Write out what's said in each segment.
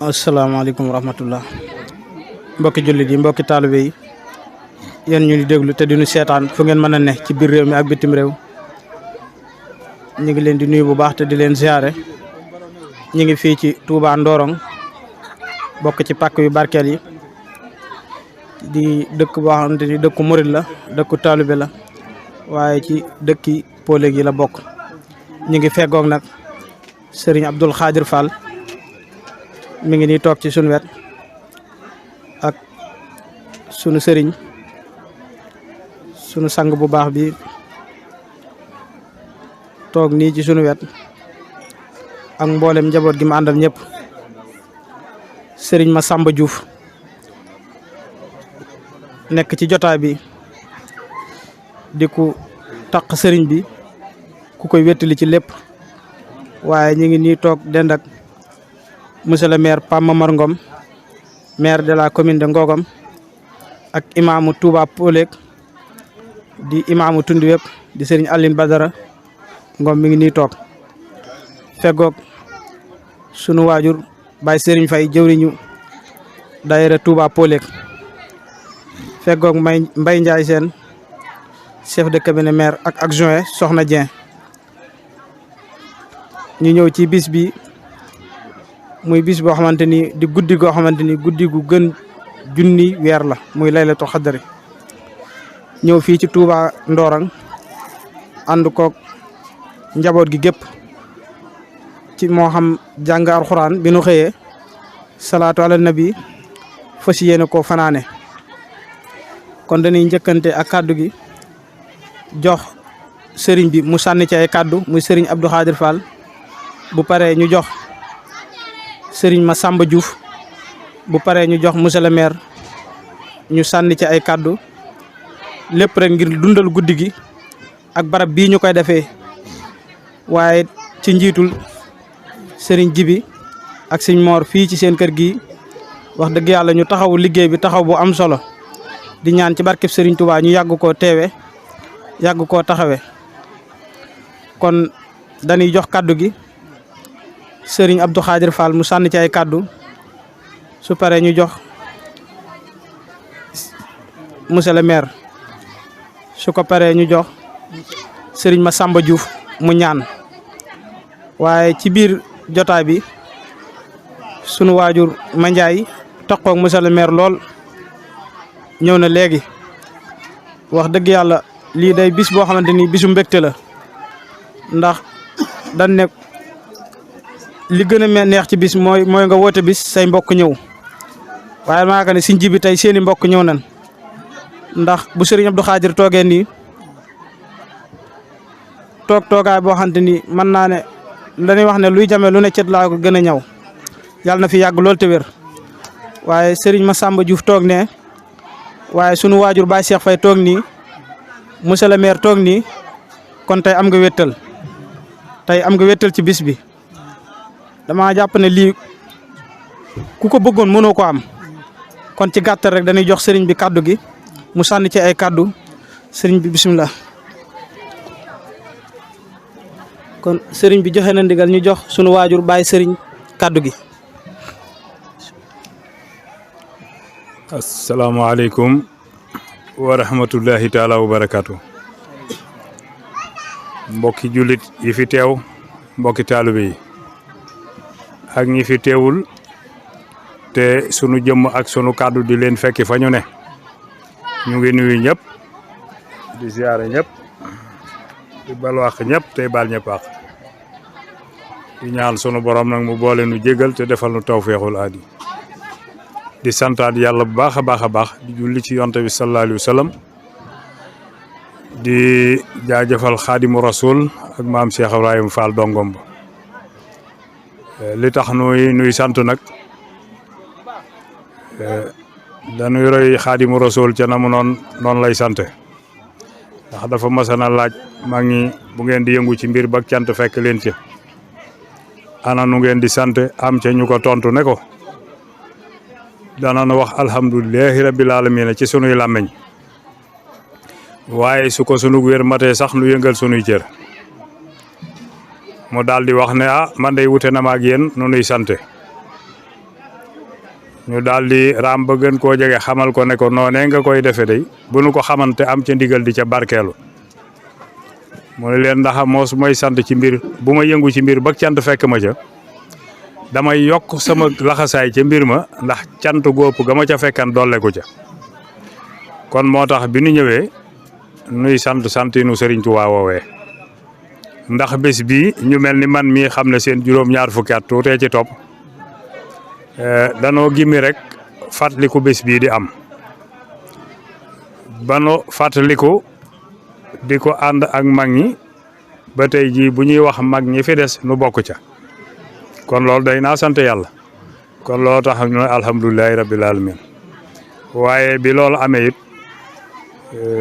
asalaamaaleykum wa rahmatullah mbokki jullit yi mbokki taalibe yi yéen ñu di déglu te di ñu seetaan fu ngeen mën a ne ci biir réew mi ak bitim réew ñu ngi leen di nuyu bu baax te di leen ziare ñu ngi fii ci Touba Ndorong bokk ci pàkk yu barkeel yi di dëkk boo xamante ni dëkku murit la dëkku taalibe la waaye ci dëkki Poléeg yi la bokk ñu ngi feggoog nag Serigne Abdoul Khadir Fall mi ngi nii toog ci sunu wet ak sunu sëriñ sunu sang bu baax bi toog nii ci sunu wet ak mboolem njaboot gi ma àndal ñëpp sëriñ Massamba Diouf nekk ci jotaay bi di ku taq sëriñ bi ku koy wettali ci lépp waaye ñu ngi nii toog dend ak monsieur le maire Pape Mamar Ngom maire de la commune de Ngogom ak imaamu Touba Poléeg di imaamu tund wépp di sëriñ Aline Badara Ngom mi ngi nii toog feggoog sunu waajur Baye Serigne Faye jëwriñu daayira Touba Poléeg feggoog Mbaye Ndiaye seen chef de cabinet maire ak adjoint Soxna Dieng ñu ñëw ci bis bi muy bis boo xamante ni di guddi goo xamante ni guddi gu gën junni weer la muy laylatul xadri ñëw fii ci Touba Ndorong ànd koog njaboot gi gépp ci moo xam jàng alxuraan bi nu xëyee salaatu ala nabi fas yéene koo fanaane kon dañuy njëkkante ak kàddu gi jox sëriñ bi mu sànni ci ay kàddu muy sëriñ Abdou Khadir Fall bu paree ñu jox sëriñ Massamba Diouf bu paree ñu jox monsieur le maire ñu sànni ci ay kàddu lépp rek ngir dundal guddi gi ak barab bii ñu koy defee waaye ci njiitul sëriñ Jibi ak sëriñ Mor fii ci seen kër gi wax dëgg yàlla ñu taxawu liggéey bi taxaw bu am solo di ñaan ci barkeb sëriñ Touba ñu yàgg koo teewe yàgg koo taxawe kon dañuy jox kàddu gi sëriñ Abdou Khadir Fall mu sànni ci ay kàddu su paree ñu jox monsieur le maire su ko paree ñu jox sëriñ Massamba Diouf mu ñaan waaye ci biir jotaay bi sunu waajur Mandiaye toqoog monsieur le maire lool ñëw na léegi wax dëgg yàlla lii day bis boo xamante ni bisu mbégte la ndax dañ ne li gën a neex ci bis mooy nga woote bis say mbokk ñëw waaye maa ne Sëriñ Jibi tey seeni mbokk ñëw nan ndax bu sëriñ Abdou Khadir toogee nii toogaay boo xamante ni mën naa ne dañuy wax ne luy jame lu ne cet laa ko gën a ñaw yàlla na fi yàgg lool te wér waaye sëriñ Massamba Diouf toog ne waaye sunu waajur Baye Cheikh Faye toog nii monsieur le maire toog nii kon tey am nga wéttal ci bis bi dama jàpp ne lii ku ko bëggoon mënoo ko am kon ci gàttal rek dañuy jox sëriñ bi kàddu gi mu sànni ci ay kàddu sëriñ bi bisimilah. kon sëriñ bi joxe na ndigal ñu jox sunu waajur Baye sëriñ kàddu gi. asalaamaaleykum wa rahmatullahi taala wa barakaatu. mbokki jullit yi fi teew mbokki taalibe yi ak ñi fi teewul te sunu jëmm ak sunu kàddu di leen fekki fa ñu ne ñu ngi nuyu ñëpp di ziare ñëpp di balwaax ñëpp tey baal ñëpp ak di ñaan sunu borom nag mu boole nu jégal te defal nu tawfeexul aadi di santaat yàlla bu baax a baax a baax di julli ci yonte bi sallallahu alayhi wa sallam di jaajëfal xaadimu rasul ak maam Cheikh Ibrahima Fall dongom ba li tax nuy sant nag dañuy roy xaadimu rasul ca na mu noonu lay sante ndax dafa masana laaj maa ngi bu ngeen di yëngu ci mbir ba cant fekk leen ca ana nu ngeen di sant am ca ñu ko tontu ne ko dana na wax alhamdulilahi rabbil alamin ci sunuy làmmeñ waaye su ko sunu wér matee sax nu yëngal sunuy cër mu daal di wax ne man day wute na ma ak yéen nu nuy sante ñu daal di raam ba gën koo jege xamal ko ne ko noonee nga koy defe day bu nu ko xamante am ca ndigal di ca barkeelu mu ne leen ndax moos mooy sant ci mbir bu ma yëngu ci mbir ba cant fekk ma ca damay yokk sama laxasaay ca mbir ma ndax cant góob ga ma ca fekkan dolle ko ca kon moo tax bi nu ñëwee nuy sant nu Serigne Touba woowee ndax bés bi ñu mel ni man mii xam ne seen juróom-ñaar fukki at tuutee ci topp danoo gimmi rek fàttaliku bés bii di am bano fàttaliku di ko ànd ak mag ñi ba tey jii bu ñuy wax mag ñi fi des nu bokk ca kon loolu day naa sant yàlla kon loolu tax ñu ne alhamdulilahi rabbil alamin waaye bi loolu amee it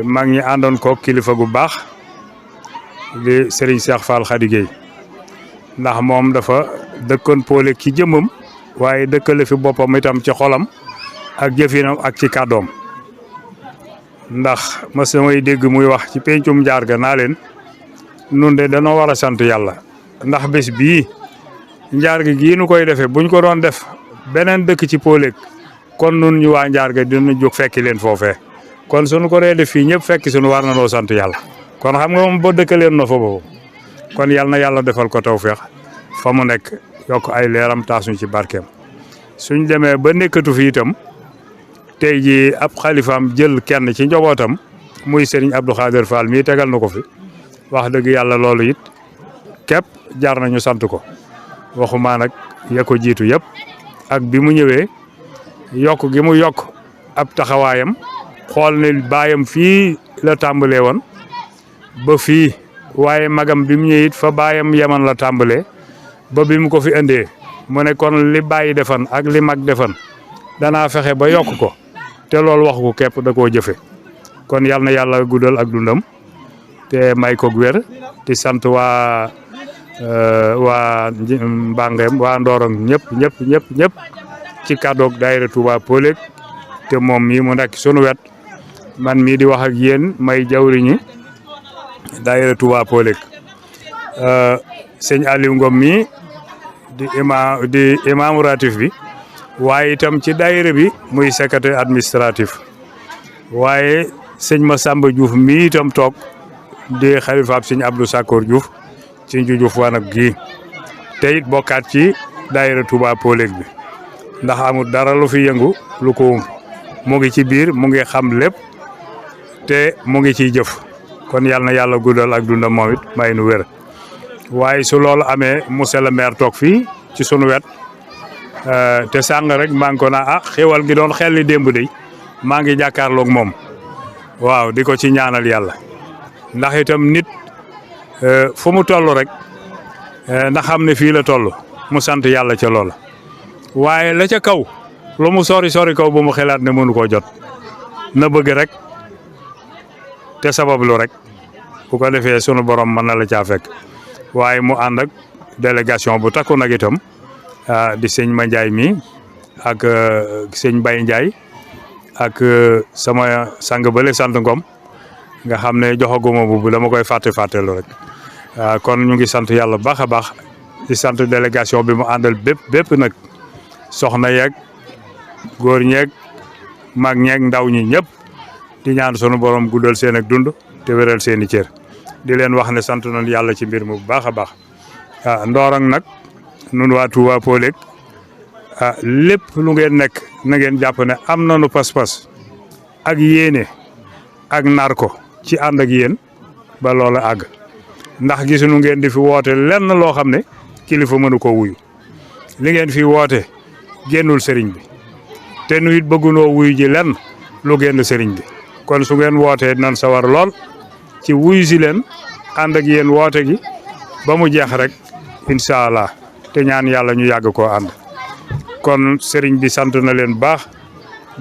mag ñi àndoon ko kilifa gu baax di Serigne Cheikh Fall Khady Gueye ndax moom dafa dëkkoon poole ci jëmmam waaye dëkkale fi boppam itam ci xolam ak jëfinam ak ci kàddoom ndax ma samay dégg muy wax ci pencum njaar ga naa leen nun de danoo war a sant yàlla ndax bés bii njaar gi gii nu koy defee buñ ko doon def beneen dëkk ci pooleeg kon nun ñu waa njaar ga dina jóg fekki leen foofee kon suñu ko dee def fii ñëpp fekki suñu war na noo sant yàlla kon xam nga moom boo dëkkaleen na fa boobu kon yal na yàlla defal ko tawfeex fa mu nekk yokk ay leeram taasuñ ci barkeem suñ demee ba nekkatu fi itam tey ji ab xalifaam jël kenn ci njabootam muy Serigne Abdou Khader Fall mii tegal na ko fi wax dëgg yàlla loolu it képp jar nañu sant ko waxumaa nag ya ko jiitu yëpp ak bi mu ñëwee yokk gi mu yokk ab taxawaayam xool ne baayam fii la tàmbalee woon ba fii waaye magam bi mu ñëwee it fa baayam yaman la tàmbalee ba bi mu ko fi indee mu ne kon li bàyyi defan ak li mag defan danaa fexe ba yokk ko te loolu wax ko képp da koo jëfe kon yal na yàlla guddal ak dundam te may ko wér di sant waa Mbangem waa Ndorong ñëpp ci kàddoog daayira Touba Poleg te moom mii mu nekk sunu wet man mii di wax ak yéen may jawriñi daayira Touba Poleg sëñ Aliou Ngom mii di imaamu ratif bi waaye itam ci daayira bi muy secrétaire administratif waaye sëñ Massamba Diouf mii itam toog di xalifaab sëñ Abdou Sakor Diouf ci Diouf wanag gii te it bokkaat ci daayira Touba Poleg bi ndax amul dara lu fi yëngu lu ko mu ngi ci biir mu ngi xam lépp te mu ngi ciy jëf kon yal na yàlla guddal ak dundam moom it may nu wér waaye su loolu amee monsieur le maire toog fii ci sunu wet te sàng rek maa ngi ko naa xéwal gi doon xel li démb de maa ngi jàkkaarloog moom waaw di ko ci ñaanal yàlla ndax itam nit fu mu toll rek na xam ne fii la toll mu sant yàlla ca loola waaye la ca kaw lu mu sori kaw bu mu xelaat ne mënu koo jot na bëgg rek te sabablu rek bu ko defee sunu borom mën na la caa fekk waaye mu ànd ak délégation bu takku nag itam di sëñ Mandiaye mi ak sëñ Baye Ndiaye ak sama sang bële sant Ngom nga xam ne joxaguma bu dama koy fàttelu rek kon ñu ngi sant yàlla baax a baax di sant délégation bi mu àndal bépp nag soxna yeeg góor ñeeg mag ñeeg ndaw ñi ñëpp di ñaan sunu borom guddal seen ak dund te wéral seen i cër di leen wax ne sant nañ yàlla ci mbir mu bu baax a baax Ndorong nag nun waa Touba Poleg lépp lu ngeen nekk na ngeen jàpp ne am nañu pas-pas ak yéene ak nar ko ci ànd ak yéen ba loola àgg ndax gisuñu ngeen di fi woote lenn loo xam ne kilifa mënu ko wuyu li ngeen fi woote génnul sëriñ bi te nu it bëggunoo wuyu ji lenn lu génn sëriñ bi kon su ngeen wootee nan sawar lool ci wuyu si leen ànd ak yéen woote gi ba mu jeex rek incha allah te ñaan yàlla ñu yàgg koo ànd kon sëriñ bi sant na leen baax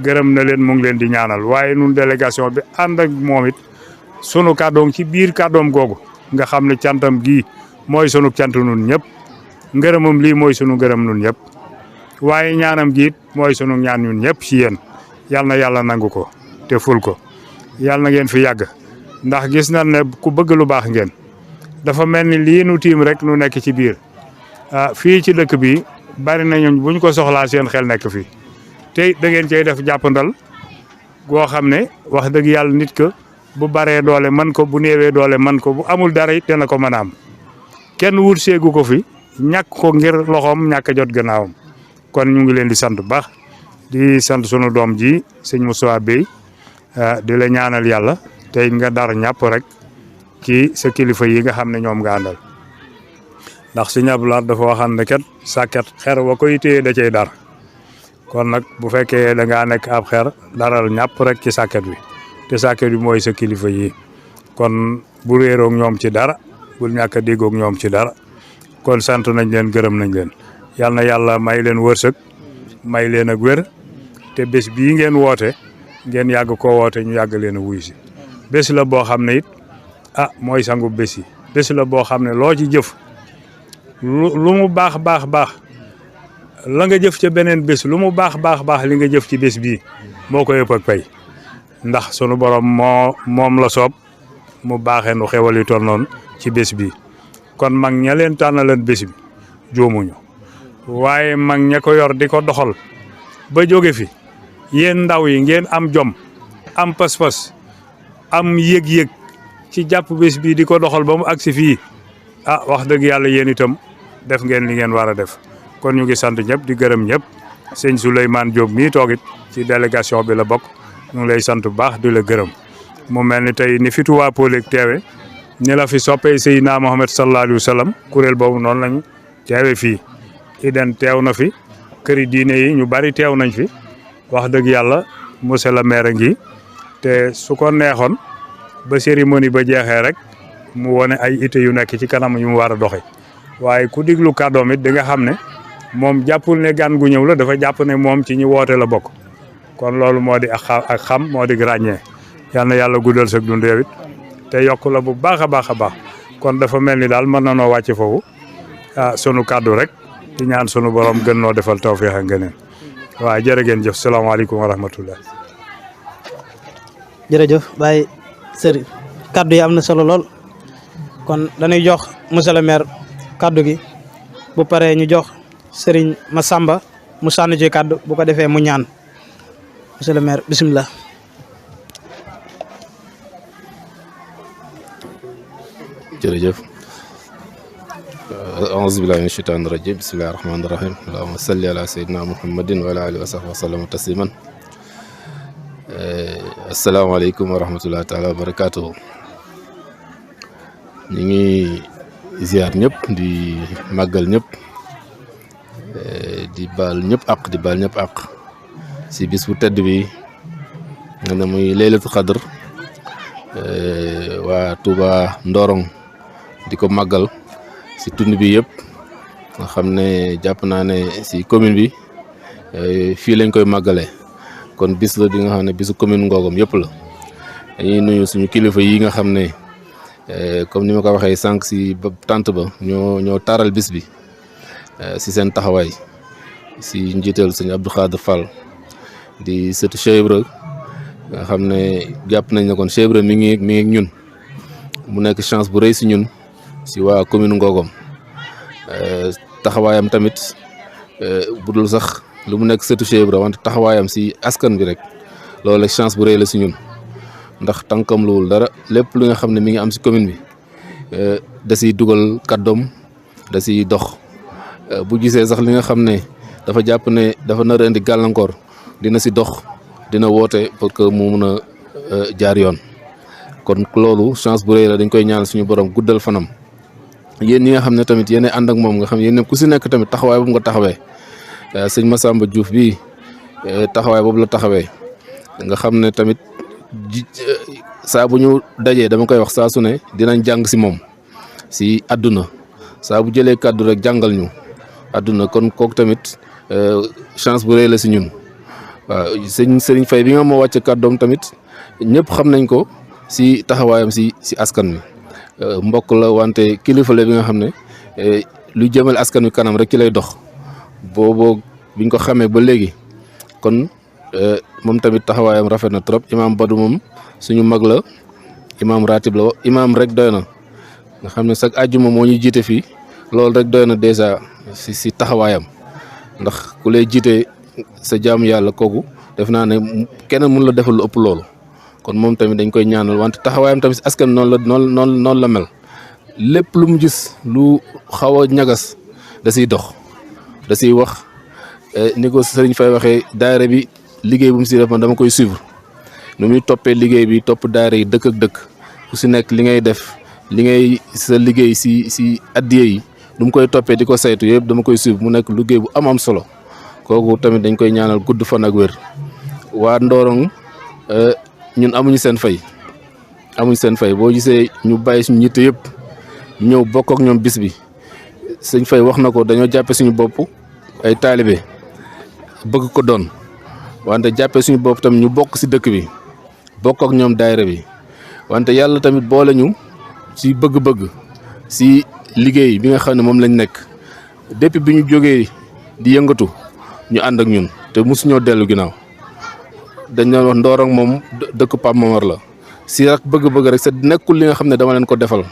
gërëm na leen mu ngi leen di ñaanal waaye nun délégation bi ànd ak moom it sunu kàddoom ci biir kàddoom googu nga xam ne cantam gii mooy sunu cant nun ñëpp ngërëmam lii mooy sunu ngërëm nun ñëpp waaye ñaanam gi it mooy sunu ñaan ñun ñëpp ci yéen yal na yàlla nangu ko te ful ko yal na ngeen fi yàgg ndax gis nañ ne ku bëgg lu baax ngeen dafa mel ni lii nu tiim rek nu nekk ci biir fii ci dëkk bi bari nañu buñ ko soxlaa seen xel nekk fii te da ngeen cey def jàppandal goo xam ne wax dëgg yàlla nit ko bu baree doole man ko bu néewee doole man ko bu amul dara it dana ko mën a am kenn wut seegu ko fi ñàkk ko ngir loxoom ñàkk a jot gannaawam kon ñu ngi leen di sant bu baax di sant sunu doom ji sëñ Moussa Bey di la ñaanal yàlla tey nga dar ñàpp rek ci sa kilifa yi nga xam ne ñoom nga àndal ndax sëñ Abdoulaye dafa waxaan ne kat sàkket xer wa koy téye da cay dar kon nag bu fekkee da ngaa nekk ab xeer daral ñàpp rek ci sàkket bi te sàkket bi mooy sa kilifa yi kon bu réeroog ñoom ci dara bul ñàkk a déggoog ñoom ci dara kon sant nañ leen gërëm nañ leen yal na yàlla may leen wërsëg may leen ak wér te bés bii ngeen woote ngeen yàgg koo woote ñu yàgg leen a wuy si bés la boo xam ne it mooy sangu bés yi bés la boo xam ne loo ci jëf lu mu baax la nga jëf ca beneen bés lu mu baax li nga jëf ci bés bii moo ko yëpp ak pay ndax sunu borom moom la soob mu baaxee nu xewal yu toll noonu ci bés bi kon mag ña leen tànnaleen bés bi juumuñu waaye mag ña ko yor di ko doxal ba jóge fi yéen ndaw yi ngeen am jom am pas-pas am yëg-yëg ci jàpp bés bi di ko doxal ba mu agsi fii wax dëgg yàlla yéen itam def ngeen li ngeen war a def kon ñu ngi sant ñëpp di gërëm ñëpp sëñ Souleymane Diop mii toogit ci délégation bi la bokk ñu ngi lay sant bu baax di la gërëm mu mel ni tey ni fi Touba Polik teewe ni la fi soppee Seydina Mohamed sallallahu alayhi wa sallam kuréel boobu noonu lañu teewe fii Iden teew na fi këri diine yi ñu bari teew nañ fi wax dëgg yàlla monsieur le maire ngi te su ko neexoon ba cérémonie ba jeexee rek mu wone ay ité yu nekk ci kanam yu mu war a doxe waaye ku diglu kàddoom it di nga xam ne moom jàppul ne gan gu ñëw la dafa jàpp ne moom ci ñi woote la bokk kon loolu moo di ak xam moo di ràññee yal na yàlla guddal sa dund yow it te yokk la bu baax a baax a baax kon dafa mel ni daal mën na noo wàcc foofu sunu kàddu rek di ñaan sunu borom gën noo defal tawfeex ak ngëneen waaw jërë ngeen jëf salaamaaleykum wa rahmatullah. jërëjëf Baye Serigne kàddu yi am na solo lool kon dañuy jox monsieur le maire kàddu gi bu paree ñu jox Serigne Massamba mu sànni ci kàddu bu ko defee mu ñaan monsieur le maire bisimilah. jërëjëf aouzu billahi min shaytaani rajim bismillahi rahmaani rahim allahumma salli ala sayyidina muhammadin wa ala alihi wa sahbihi wa sallama tasliman asalaamaaleykum wa rahmatullahi taala wa barakatuhu ñu ngi ziar ñëpp di màggal ñëpp di baal ñëpp àq si bis bu tedd bi nga ne muy laylatul xadr waa Touba Ndorong di ko màggal si tund bi yëpp nga xam ne jàpp naa ne si commune bi fii lañ koy màggalee kon bis la di nga xam ne bisu commune Ngogom yëpp la dañuy nuyu suñu kilifa yi nga xam ne comme ni ma ko waxee sànq si tànt ba ñoo taaral bis bi si seen taxawaay si njiital sëñ Abdou Khader Fall di sëtu Cheikh Ibra nga xam ne jàpp nañ ne kon Cheikh Ibra mi ngi ak ñun mu nekk chance bu rëy si ñun si waa commune Ngogom taxawaayam tamit budul sax lu mu nekk sëtu Cheikh Ibra wante taxawaayam si askan bi rek loolu chance bu rëy la si ñun ndax tànkam luwul dara lépp lu nga xam ne mi ngi am si commune bi da siy dugal kàddoom da siy dox bu gisee sax li nga xam ne dafa jàpp ne dafa nar a indi gàllankoor dina si dox dina woote pour que mu mun a jaar yoon kon loolu chance bu rëy la dañ koy ñaan suñu borom guddal fanam yéen ñi nga xam ne tamit yéen ànd ak moom nga xam yéen ku si nekk tamit taxawaay boobu nga taxawee sëñ Massamba Diouf bii taxawaay boobu la taxawee nga xam ne tamit saa bu ñu dajee dama koy wax saa su ne dinañ jàng si moom si àdduna saa bu jëlee kàddu rek jàngal ñu àdduna kon kooku tamit chance bu rëy la si ñun waaw Serigne Faye bi nga moo wàcce kàddoom tamit ñëpp xam nañ ko si taxawaayam si askan wi mbokk la wante kilifa la bi nga xam ne lu jëmal askan wi kanam rek ci lay dox booboo biñ ko xamee ba léegi kon moom tamit taxawaayam rafet na trop imam Badou moom suñu mag la imam ratib la imam rek doy na nga xam ne chaque àjjuma moo ñu jiite fii loolu rek doy na dèjà si taxawaayam ndax ku lay jiite sa jaamu yàlla kooku def naa ne kenn mun la defal lu ëpp loolu kon moom tamit dañ koy ñaanal wante taxawaayam tamit askan noonu la mel lépp lu mu gis lu xaw a ñagas da siy dox da siy wax ni ko sëriñ Fay waxee daayira bi liggéey bu mu si def man dama koy suivre nu muy toppee liggéey bi topp daayira yi dëkk ak dëkk ku si nekk li ngay def li ngay sa liggéey si addiye yi nu mu koy toppee di ko saytu yëpp dama koy suivre mu nekk liggéey bu am solo kooku tamit dañ koy ñaanal gudd fan ak wér waa Ndorong ñun amuñu seen fay boo gisee ñu bàyyi suñu yitte yëpp ñëw bokk ak ñoom bis bi sëñ Fay wax na ko dañoo jàppe suñu bopp ay taalibe bëgg ko doon wante jàppe suñu bopp tamit ñu bokk si dëkk bi bokk ak ñoom daayira bi wante yàlla tamit boole ñu si bëgg-bëgg si liggéey bi nga xam ne moom lañ nekk depuis bi ñu jógee di yëngatu ñu ànd ak ñun te mosuñoo dellu ginnaaw dañ doon wax Ndorong moom dëkk Pape Momar la si rek bëgg-bëgg rek sa nekkul li nga xam ne dama leen ko defal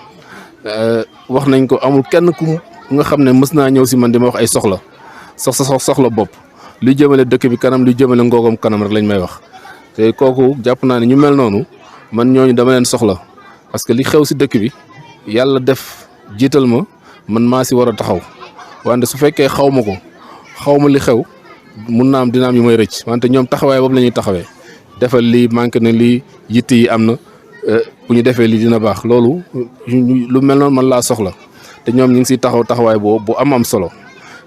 wax nañ ko amul kenn ku nga xam ne mës naa ñëw si man di ma wax ay soxla bopp luy jëmale dëkk bi kanam luy jëmale Ngogom kanam rek lañ may wax te kooku jàpp naa ne ñu mel noonu man ñooñu dama leen soxla parce que li xew si dëkk bi yàlla def jiital ma man maa si war a taxaw wante su fekkee xaw ma li xew mun naa am dina am yu may rëcc wante ñoom taxawaay boobu la ñuy taxawee defal lii manqué na lii yitt yi am na bu ñu defee lii dina baax loolu lu mel noonu man laa soxla te ñoom ñu ngi siy taxawaay boobu bu am solo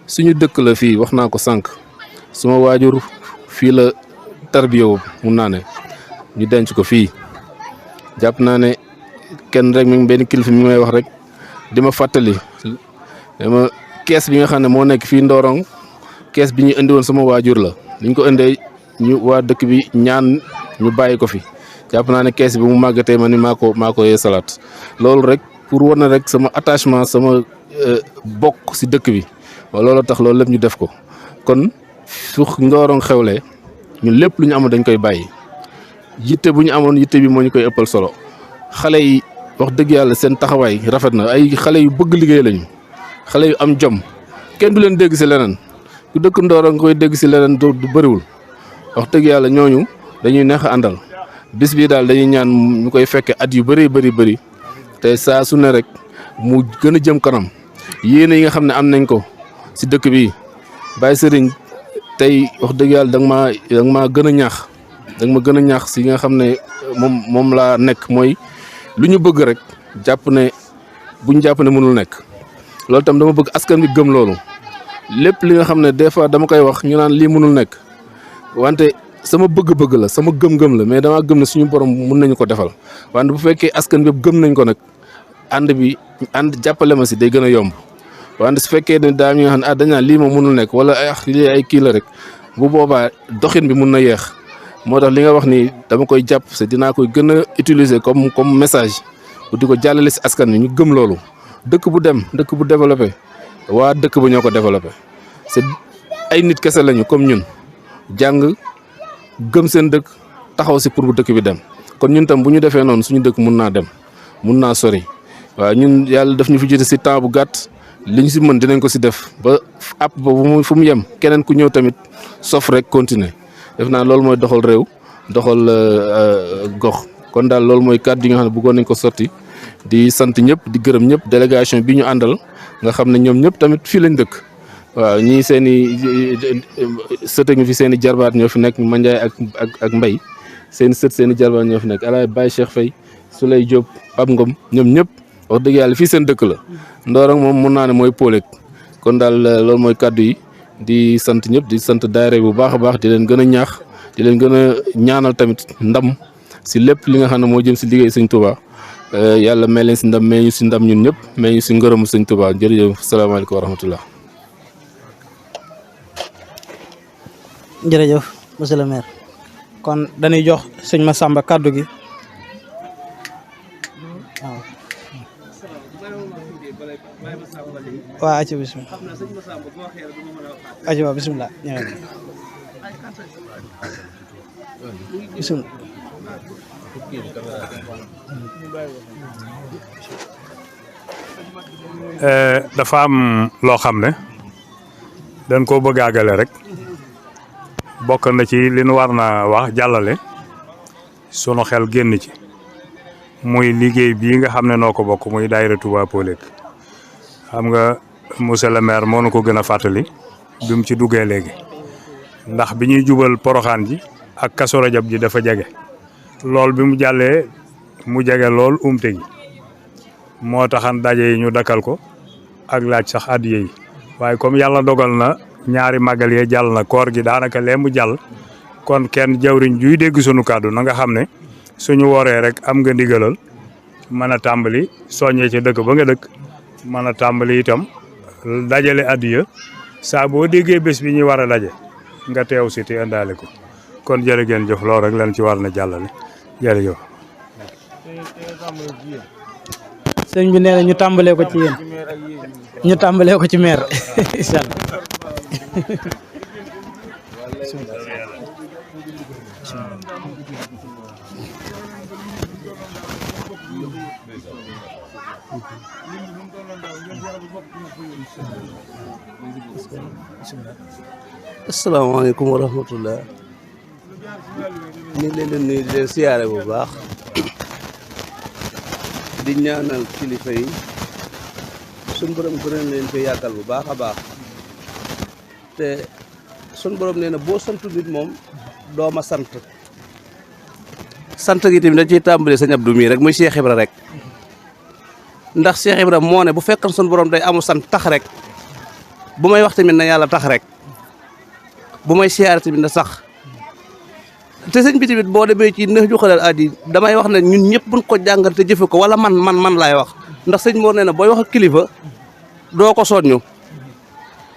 suñu dëkk la fii wax naa ko sànq suma waajur fii la tarbiyo mun naa ne ñu denc ko fii jàpp naa ne kenn rek mi benn kilifa mi may wax rek di ma fàttali dama kees bi nga xam ne moo nekk fii Ndorong kees bi ñu indi woon sama waajur la liñ ko indee ñu waa dëkk bi ñaan ñu bàyyi ko fi jàpp naa ne kees bi mu màggatee ma ni maa ko yee salaat loolu rek pour war na rek sama attachement sama bokk si dëkk bi loolu tax loolu lépp ñu def ko kon su Ndorong xewlee ñun lépp lu ñu amoon dañ koy bàyyi yitte bu ñu amoon yitte bi moo ñu koy ëppal solo xale yi wax dëgg yàlla seen taxawaay rafet na ay xale yu bëgg liggéey lañu xale yu am jom kenn du leen dégg si leneen ku dëkk Ndorong nga koy dégg si leneen du bëriwul wax dëgg yàlla ñooñu dañuy neex a àndal bis bii daal dañuy ñaan ñu koy fekke at yu bëri te saa su ne rek mu gën a jëm kanam yéene yi nga xam ne am nañ ko si dëkk bi Baye Serigne tey wax dëgg yàlla danga maa gën a ñaax ma gën a ñaax si nga xam ne moom laa nekk mooy lu ñu bëgg rek buñ jàpp ne mënul nekk loolu tam dama bëgg askan bi gëm loolu lépp li nga xam ne des fois dama koy wax ñu naan lii mënul nekk wante sama bëgg-bëgg la sama gëm-gëm la mais dama gëm ne suñu borom mun nañu ko defal wante bu fekkee askan bi gëm nañ ko nag ànd jàppale ma si day gën a yomb wante su fekkee ne daa ñu nga xam ne dañ naan lii moom mënul nekk wala lii ay kii la rek bu boobaa doxin bi mun na yeex moo tax li nga wax ni dama koy jàpp c'est dinaa koy gën a utiliser comme message bu di ko jàllale si askan bi ñu gëm loolu dëkk bu développé waa dëkk ba ñoo ko développé c'est ay nit kese lañu comme ñun jàng gëm seen dëkk taxaw si pour bu dëkk bi dem kon ñun tam bu ñu defee noonu suñu dëkk mun naa dem mun naa sori waaw ñun yàlla daf ñu fi jiite si temps bu gàtt li ñu si mën dinañ ko si def ba app ba fu mu yem keneen ku ñëw tamit sof rek continuer def naa loolu mooy doxal réew doxal gox kon daal loolu mooy kàddu yi nga xam ne bëggoon nañ ko sotti di sant ñëpp di gërëm ñëpp délégation bi ñu àndal nga xam ne ñoom ñëpp tamit fii lañ dëkk waaw ñii seen i sët ngi fi seen i jarbaat ñoo fi nekk Mandiaye ak Mbaye seen i sët seen i jarbaat ñoo fi nekk alaay Baye Cheikh Faye Souley Diop Pape Ngom ñoom ñëpp wax dëgg yàlla fii seen dëkk la Ndorong moom mun naa ne mooy Poolek kon daal loolu mooy kàddu yi di sant ñëpp di sant daayira bu baax a baax di leen gën a ñaax di leen gën a ñaanal tamit ndam si lépp li nga xam ne moo jëm si liggéey Sëñ Touba yàlla may leen si ndam may ñu si ndam ñun ñëpp may ñu si ngërëmu Sëñ Touba jërëjëf salaamaaleykum wa rahmatullah. jërëjëf monsieur le maire kon dañuy jox sëñ Massamba kàddu gi waaw acca bismillah acca waaw bismillah ñëwee bismillah dafa am loo xam ne dañ koo bëgg àggale rek bokk na ci li nu war na wax jàllale sunu xel génn ci muy liggéey bii nga xam ne noo ko bokk muy daayira Touba Pôlek xam nga monsieur le maire moo nu ko gën a fàttali bi mu ci duggee léegi ndax bi ñuy jubal poroxaan ji ak Kazu Rajab ji dafa jege lool bi mu jàllee mu jege lool umte gi moo taxan daje yi ñu dakkal ko ak laaj sax addiya yi waaye comme yàlla dogal na ñaari màggal yee jàll na koor gi daanaka lee mu jàll kon kenn jawriñ juy dégg sunu kàddu na nga xam ne suñu wooree rek am nga ndigalal mën a tàmbali soññee ci dëkk ba nga dëkk mën a tàmbali itam dajale addiya saa boo déggee bés bi ñuy war a daje nga teew si te indaale ko kon jërë ngeen jëf loolu rek lan ci war na jàllale jërëjëf. sëñ bi nee na ñu tàmbalee ko ci yéen ñu tàmbalee ko ci maire incha allah. asalaamaaleykum wa rahmatullah ñu ngi leen di nuyu di leen siyaare bu baax di ñaanal kilifa yi suñ borom gën leen fi yàggal bu baax a baax te suñ borom nee na boo santu nit moom dooma sant gi tamit dañ ciy tàmbalee sëñ Abdou mii rek muy Cheikh Ibra rek ndax Cheikh Ibra moo ne bu fekkoon suñ borom day amu sant tax rek bu may wax tamit na yàlla tax rek bu may siyaare tamit na sax te sëñ bi tamit boo demee ci neex ju xalal addi damay wax ne ñun ñëpp buñ ko jàngal te jëfe ko wala man laay wax ndax sëñ Mor nee na booy wax ak kilifa doo ko soññu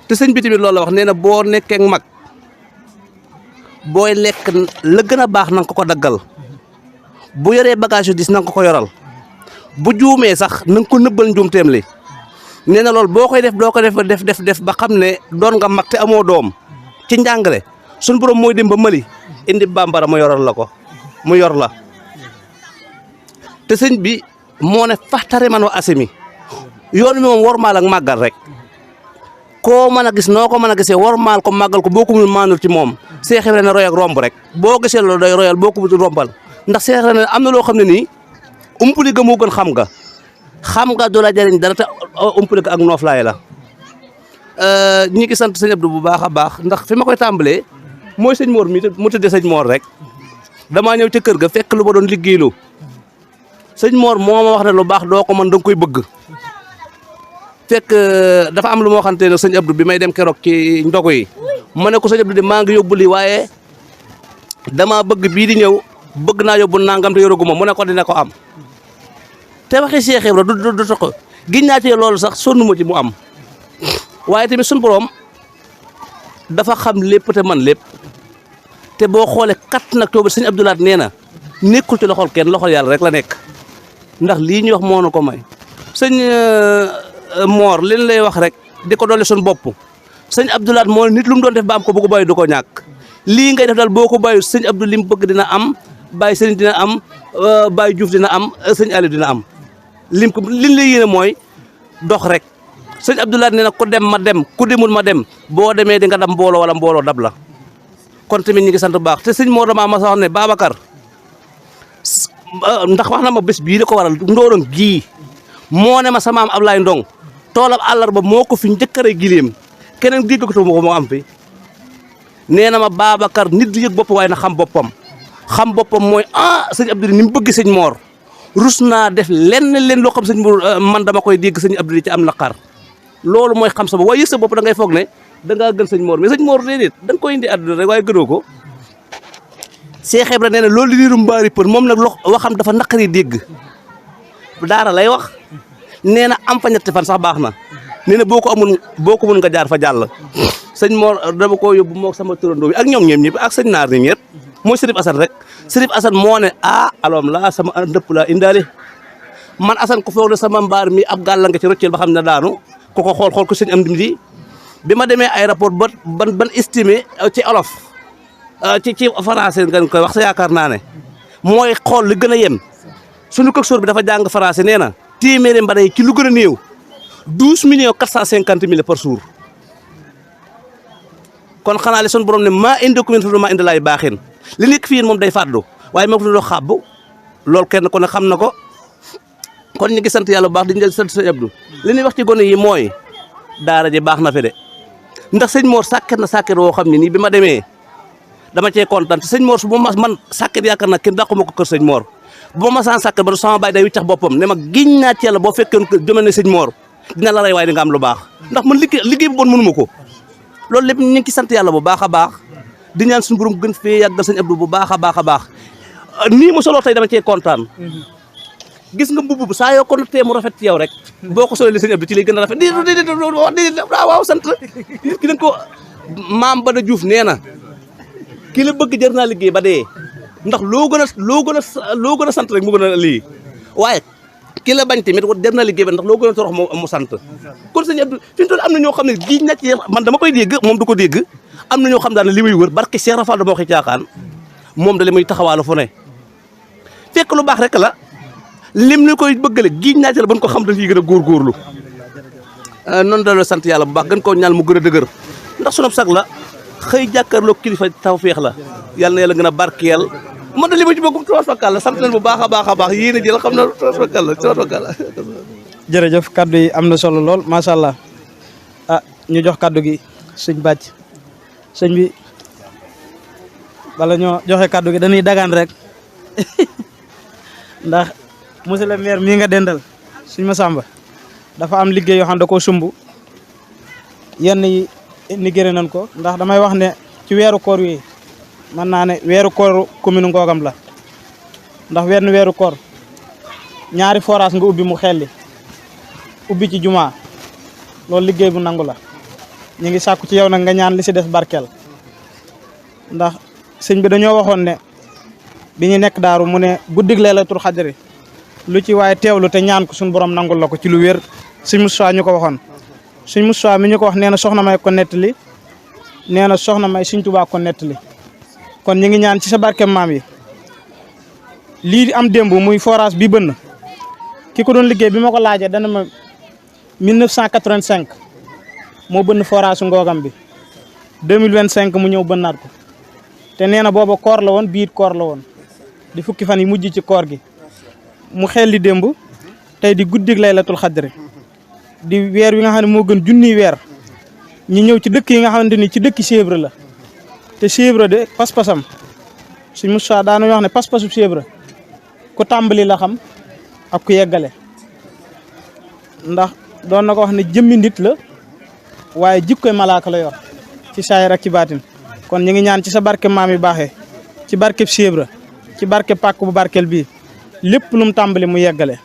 te sëñ bi tamit loolu la wax nee na boo nekkee mag booy lekk la gën a baax na nga ko daggal bu yoree bagage yu dis na nga ko yoral bu juumee sax na nga ko nëbbal njuumteem li nee na loolu boo koy def doo ko def ba xam ne doon nga mag te amoo doom ci njàngale suñu borom mooy dem ba Mali indi bambara mu yoral la ko mu yor la te sëñ bi moo ne faxtare man wa asimi yoon mi moom wormaal ak màggal rek koo mën a gis noo ko mën a gisee wormaal ko màggal ko boo ko mun maanul ci moom Seex Ibra ne roy ak romb rek boo gisee loolu day royal boo ko mun rombal ndax Seex Ibra ne am na loo xam ne nii umpuli ga moo gën xam nga du la jëriñ dara te umpuli ga ak nooflaay la ñi ngi sant sëñ Abdou bu baax a baax ndax fi ma koy tàmbalee mooy sëñ Mor mi mu tëddee sëñ Mor rek damaa ñëw ca kër ga fekk lu ma doon liggéeylu sëñ Mor moo ma wax ne lu baax doo ko mën da nga koy bëgg fekk dafa am lu ma waxante ne sëñ Abdou bi may dem keroog ci ndogu yi ma ne ko sëñ Abdou de maa ngi yóbbu lii waaye dama bëgg bii di ñëw bëgg naa yóbbu nangam te yoraguma mu ne ko dina ko am te waxi Cheikh Ibra du tax giñ naa ci loolu sax sonn ma ci mu am waaye tamit suñu borom dafa xam lépp te man lépp te boo xoolee kat nag tooba sëñ Abdoulaat nee na nekkul ci loxol kenn loxol yàlla rek la nekk ndax lii ñuy wax moo na ko may sëñ Mor leen lay wax rek di ko dolli suñu bopp sëñ Abdoulaat moo nit lu mu doon def ba am ko bu ko bàyyi du ko ñàkk lii ngay def daal boo ko bàyyi sëñ Abdou li mu bëgg dina am bàyyi sëñ dina am bàyyi Diouf dina am sëñ Aliou dina am liñ lay yéene mooy dox rek sëñ Abdoulaat nee na ku dem ma dem ku demul ma dem boo demee di nga dam mbooloo wala mbooloo dab la kon tamit ñi ngi sant bu baax te sëñ Mor damaa mas a wax ne Babacar ndax wax na ma bés bii da ko waral ndóoram gii moo ne ma samaam Ablaye Ndong toolam àllarba moo ko fi njëkkare gileem keneen déggatu ma ko moo am fi nee na ma Babacar nit di yëg bopp waaye na xam boppam mooy sëñ Abdou ni mu bëgg sëñ Mor rus naa def lenn loo xam sëñ Mor man dama koy dégg sëñ Abdou ci am naqar loolu mooy xam sa bopp waaye yëg sa bopp da ngay foog ne da ngaa gën sëñ Mor mais sëñ Mor déedéet da nga koy indi àdduna rek waaye gënoo ko Cheikh Ibra nee na loolu li niru mbaari për moom nag waxam dafa naqari dégg daara lay wax nee na am fa ñetti fan sax baax na nee na boo ko mun nga jaar fa jàll sëñ Mor dama ko yóbbu moog sama turandoo bi ak ñoom ñëpp ak sëñ naar ni ñëpp mooy Sërif Assane rek Sërif Assane moo ne aloom la sama ndëpp laa indaale man Assane ko foog ne sama mbaar mi ab gàlla nga ci rocceel ba xam ne daanu ko xool ko sëñ am dim bi ma demee aéroport ban estimé ci olof ci français nga koy wax sa yaakaar naa ne mooy xool li gën a yem suñu coxeur bi dafa jàng français nee na téeméeri mbana yi ci lu gën a néew 12 millions 450 mille par jour kon xanaa li sunu borom ne maa indakum yanfadu maa inda Laahi baaxin li nekk fii moom day fàddu waaye moo ko doon xàbbu loolu kenn ku ne xam na ko kon ñu ngi sant yàlla bu baax di sant sëñ Abdou li ñuy wax ci gone yi mooy daara ji baax na fi de ndax sëñ Mor sàkket na sàkket woo xam ne nii bi ma demee dama cee kontaan te sëñ Mor su ma man sàkket yaakaar naa kenn dàquma ko kër sëñ Mor bu ma masaan sàkket ba sama baay day wiccax boppam ne ma giñ naa ci yàlla boo fekkee jëmale ne sëñ Mor dina la rey waaye di nga am lu baax ndax man liggéey bu bon mënuma ko loolu lépp ñu ngi ci sant yàlla bu baax a baax di ñaan suñu borom gën fee yàggal sëñ Abdou bu baax a baax a baax nii mu solo tey dama cee kontaan gis nga mbubb saa yoo ko tee mu rafet ci yow rek boo ko solee sëñ Abdou ci lay gën a rafet di waaw sant nit ki dañ ko maam Bada Diouf nee na ki la bëgg jar naa liggéey ba dee ndax loo gën a sant rek mu gën a lii waaye ki la bañ tamit jar naa liggéey ba ndax loo gën a torox mu sant kon sëñ Abdou fi mu toll am na ñoo xam ne giñ na ci man dama koy dégg moom du ko dégg am na ñoo xam daal ne li muy wër barke Cheikh Rafal dama waxi caaxaan moom da li muy taxawaalu fu ne fekk lu baax rek la lim ni koy bëggale giñ naa ci la ba ñu ko xam dañ ciy gën a góorgóorlu noonu dañoo sant yàlla bu baax gën koo ñaan mu gën a dëgër ndax sunu sag la xëy jàkkaarloo kilifa tawfeex la yàlla na yàlla gën a barkeel man de li ma ci bëgg tuwaat la sant leen bu baax a baax a baax yéen a jël xam na tuwaat la jërëjëf kaddu yi am na solo lool macha allah ñu jox kaddu gi sëñ bàcc sëñ bi bala ñoo joxe kaddu gi dañuy dagaan rek ndax monsieur le maire mii nga dendal suñ Massamba dafa am liggéey yoo xam ne da koo sumb yenn yi ni gërë nañ ko ndax damay wax ne ci weeru koor wi mën naa ne weeru koor commune Ngogam la ndax wenn weeru koor ñaari forage nga ubbi mu xelli ubbi ci jumaa loolu liggéey bu nangu la ñu ngi sàkku ci yow nag nga ñaan li si des barkeel ndax sëñ bi dañoo waxoon ne bi ñu nekk daaru mu ne guddig Laylatul Qadri lu ci waaye teewlu te ñaan ko suñu borom nangul la ko ci lu wér sëñ Moussa ñu ko waxoon sëñ Moussa mi ñu ko wax nee na soxna may ko nettali nee na soxna may sëñ Tuubaa ko nettali kon ñu ngi ñaan ci sa barke maam yi lii di am démb muy forage bi bënn ki ko doon liggéey bi ma ko laajee dana ma 1985 moo bënn forage su Ngogam bi 2025 mu ñëw bënnaat ko te nee na booba koor la woon biit koor la woon di fukki fan yi mujj ci koor gi mu xel li démb tey di guddig Laylatul Qadri di weer wi nga xam ne moo gën junniy weer ñi ñëw ci dëkk yi nga xamante ni ci dëkki Cheikh Ibra la te Cheikh Ibra de pas-pasam suñ Moussa daana wax ne pas-pasu Cheikh Ibra ku tàmbali la xam ak ku yeggale ndax doon na ko wax ne jëmmi nit la waaye jikkoy malaaka la yor ci saayir ak ci baatin kon ñu ngi ñaan ci sa barke maam yi baaxee ci barkeb Cheikh Ibra ci barke pàkk bu barkeel bii lépp lu mu tàmbali mu yeggale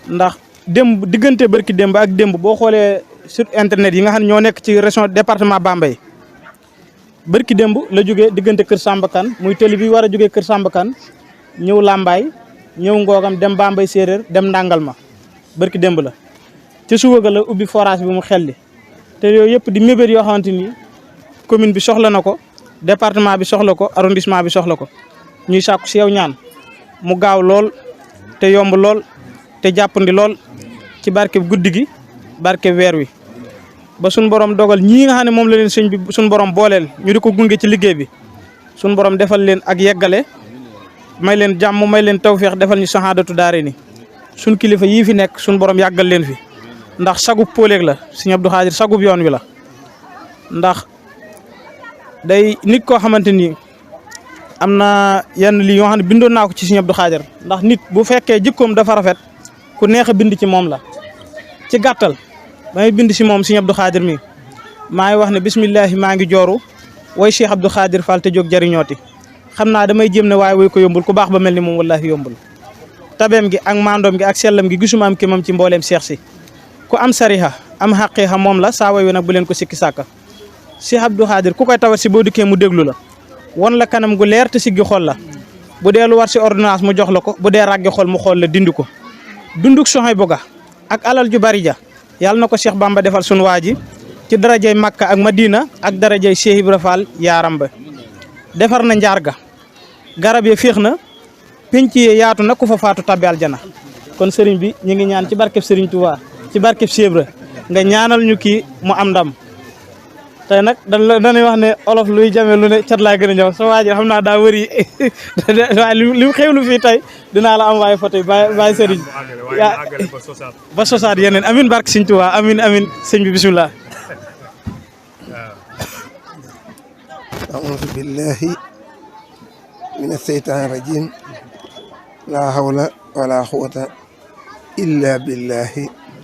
ndax démb diggante barki démb ak démb boo xoolee sur internet yi nga xam ne ñoo nekk ci région département Bambey barki démb la jógee diggante Kër Samba Kane muy tëli bi war a jógee Kër Samba Kane ñëw Lambaay ñëw Ngogam dem Bambey séeréer dem ndàngal ma barki démb la ci suba ga la ubbi forage bi mu xelli te yooyu yëpp di mébét yoo xamante ni commune bi soxla na ko département bi soxla ko arrondissement bi soxla ko ñuy sàkku si yow ñaan mu gaaw lool te yomb lool te jàppandi lool ci barke guddi gi barke weer wi ba suñ borom dogal ñii nga xam ne moom la leen sëñ bi suñ borom booleel ñu di ko gunge ci liggéey bi suñ borom defal leen ak yeggale may leen jàmm may leen tawféex defal ñu saxaadatu daare ni suñ kilifa yii fi nekk suñ borom yàggal leen fi ndax sagub póoleeg la sëñ Abdou Khadir sagub yoon wi la ndax day nit koo xamante ni am na yenn lii yoo xam ne bindoon naa ko ci sëñ Abdou Khadir ndax nit bu fekkee jikkoom dafa rafet ku neex a bind ci moom la ci gàttal damay bind si moom sëñ Abdou Khadir mi maa ngi wax ne bismillahi maa ngi jooru way Cheikh Abdou Khadir Fall te jóg jariñooti xam naa damay jéem ne waaye way ko yombul ku baax ba mel ni moom wallahi yombul tabeem gi ak maandoom gi ak sellam gi gisuma am kémam ci mbooleem Cheikh si ku am sariha am xaqiixa moom la saa way wi nag bu leen ko sikki sàkka Cheikh Abdou Khadir ku koy tawat si boo dikkee mu déglu la won la kanam gu leer te siggi xool la bu dee lu war si ordonnance mu jox la ko bu dee ràggi xool mu xool la dindi ko dunduk soxay boga ak alal ju bari ja yàlla na ko Cheikh Bamba defal sunu waa ji ci darajay Makka ak Madina ak darajay Cheikh Ibra Fall yaaram ba defar na njaar ga garab yi féex na penc yi yaatu na ku fa faatu tabbi aljana kon sëriñ bi ñu ngi ñaan ci barkeb Sëriñ Tuubaa ci barkeb Cheikh Ibra nga ñaanal ñu kii mu am ndam tey nag dañuy wax ne olof luy jame lu ne cat laa gën a ñëw sa waa ji xam naa daa wëri waaye li mu xewlu fii tey dinaa la am waaye fa tey bàyyi sëriñ yaa ba sosaat yeneen amin barke sëñ Tuubaa amin sëñ bi bisimilah. أعوذ بالله من الشيطان الرجيم لا حول ولا قوة إلا بالله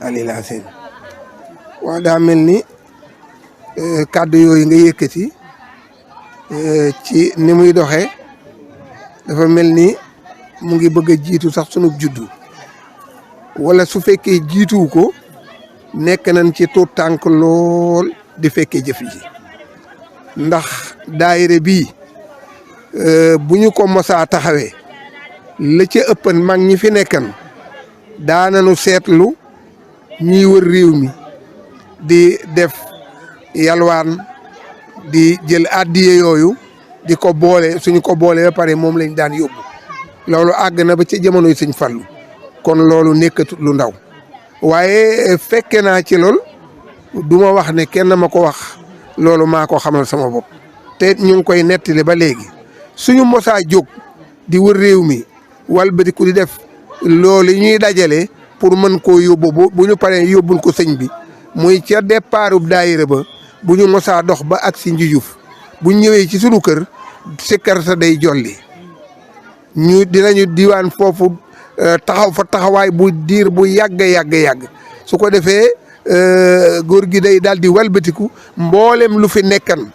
العلي العظيم waa daa mel ni kàddu yooyu nga yëkkati ci ni muy doxee dafa mel ni mu ngi bëgg a jiitu sax sunu juddu wala su fekkee jiituwu ko nekk nañ ci tuut tànk lool di fekkee jëf ji ndax daayira bii bu ñu ko mosaa taxawee la ca ëppan mag ñi fi nekkan daanañu seetlu ñiy wër réew mi di def yalwaan di jël addiye yooyu di ko boole suñu ko boole ba pare moom lañ daan yóbbu loolu àgg na ba ci jamonoy Sëñ Fallu kon loolu nekkatut lu ndaw waaye fekke naa ci lool du ma wax ne kenn ma ko wax loolu maa ko xamal sama bopp te ñu ngi koy nettali ba léegi suñu mosaa jóg di wër réew mi walbatiku di def loolu ñuy dajale pour mën koo yóbbu bu ñu paree yóbbul ko sëñ bi muy ca départu daayira ba bu ñu mosaa dox ba ak si Njujuf bu ñëwee ci sunu kër sikkar sa day jolli ñu dinañu diwaan foofu taxaw fa taxawaay bu diir bu yàgg su ko defee góor gi day daal di walbatiku mboolem lu fi nekkan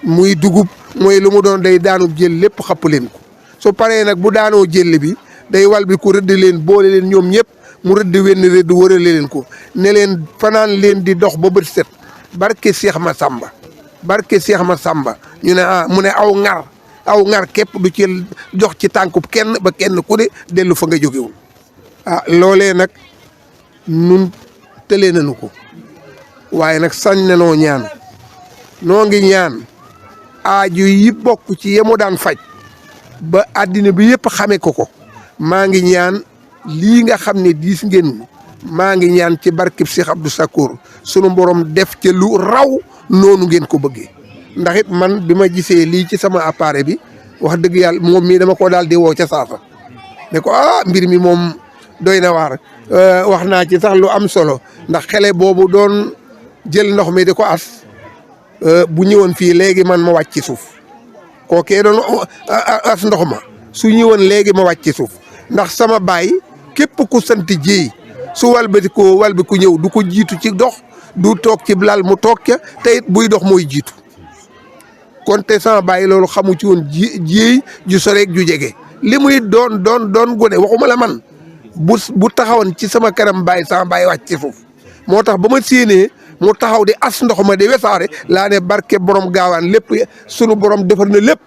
muy dugub mooy lu mu doon day daanu jël lépp xapp leen ko su paree nag bu daanoo jël bi day walbatiku rëdd leen boole leen ñoom ñëpp mu rëdd wenn rëdd wërale leen ko ne leen fanaan leen di dox ba bët set barke Seex Masamba barke Seex Masamba ñu ne mu ne aw ŋar képp du ci dox ci tànkub kenn ba kenn ku ne dellu fa nga jógewul loolee nag nun tëlee nañu ko waaye nag sañ na noo ñaan noo ngi ñaan aaju yi bokk ci yemu daan faj ba àddina bi yëpp xame ko maa ngi ñaan lii nga xam ne diis ngeen maa ngi ñaan ci barkib Cheikh Abdou Sakkour sunu borom def ca lu raw noonu ngeen ko bëggee ndax it man bi ma gisee lii ci sama appareil bi wax dëgg yàlla moom mii dama ko daal di woo ca saasa ne ko mbir mi moom doy na waar wax naa ci sax lu am solo ndax xele boobu doon jël ndox mi di ko as bu ñëwoon fii léegi man ma wàcc ci suuf kookee doon as ndox ma su ñëwoon léegi ma wàcc ci suuf ndax sama baay képp ku sant jéey su walbati ku ñëw du ko jiitu ci dox du toog ci lal mu toog ca te it buy dox mooy jiitu kon te sama baay loolu xamu ci woon jéey ju soreeg ju jege li muy doon gone waxuma la man bu taxawoon ci sama kanam baay sama baay wàcc ci suuf moo tax ba ma séenee mu taxaw di as ndox ma di wesaare laa ne barke borom gaawaan lépp sunu borom defar na lépp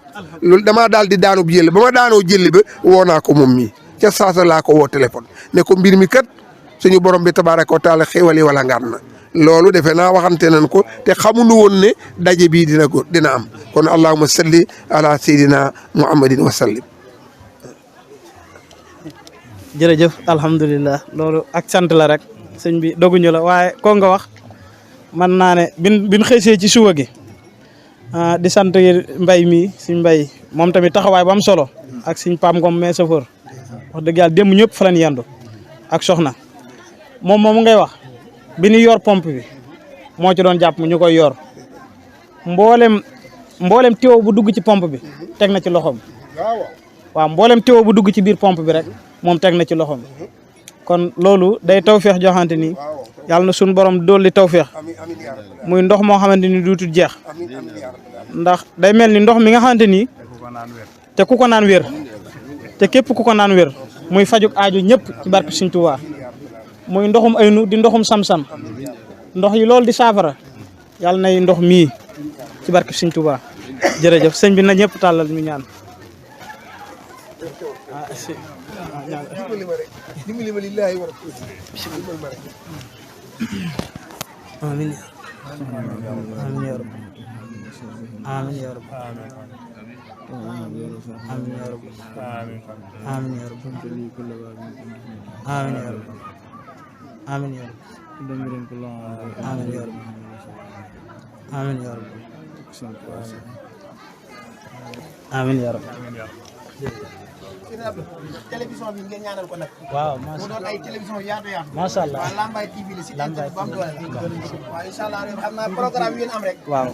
loolu damaa daal di daanu jël ba ma daanoo jëli ba woo naa ko moom mii ca saasa laa ko woo téléphone ne ko mbir mi kat suñu borom bi tabaaraka wa taala xéwali wala ngaan na loolu defe naa waxante nañ ko te xamuñu woon ne daje bii dina am kon allahumma salli ala sayyidina muhammadin wa sallim. jërëjëf alhamdulilah loolu ak sant la rek sëñ bi doguñu la waaye ko nga wax man naa ne bin xëysee ci suba gi di sant mbay mi suñ mbay moom tamit taxawaay bu am solo ak suñ Pam Ngom mais chauffeur wax dëgg yàlla démb ñëpp fa lañ yendu ak soxna moom moomu ngay wax bi ñu yor pompe bi moo ci doon jàpp ñu koy yor mboolem tuyau bu dugg ci pompe bi teg na ci loxoom waaw mboolem tuyau bu dugg ci biir pompe bi rek moom teg na ci loxoom kon loolu day tawféex joxante ni yàlla na suñu borom dolli tawféex muy ndox moo xamante ni duutul jeex ndax day mel ni ndox mi nga xamante ni te ku ko naan wér te képp ku ko naan wér muy fajuk aaju ñëpp ci barke Sëñ Tuubaa muy ndoxum aynu di ndoxum sam-sam ndox yi loolu di saafara yàlla nay ndox mii ci barke Sëñ Tuubaa jërëjëf sëñ bi na ñëpp tàllal ñu ñaan amiin amiin ya rabbi amiin ya rabbi amiin ya rabbi amiin ya rabbi amiin ya rabbi amiin ya rabbi amiin ya rabbi amiin ya rabbi amiin yaa rabbi. télévision bi ngeen ñaanal ko nag. waaw mu doon ay télévision yaatu yaatu. macha allah waaw Lambaye TV la si internet bu am doole la. waaw incha allah xam naa programme yi ngeen am rek. waaw